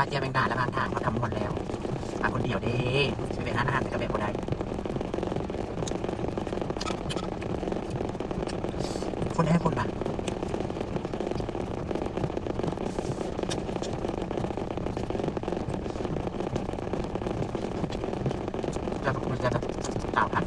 ປາເຈ້ຍແມງດາລະຜ່ານທາງມາຄຳມ່ວນແລ້ວ. ມາຄົນດຽວເດ້ ຊິໄປຮ້ານອາຫານໃສກະແບບບໍ່ໄດ້. ຄົນແທ້ຄົນບາດ ລາວກໍຄົນຈະແບບສາວພັນ.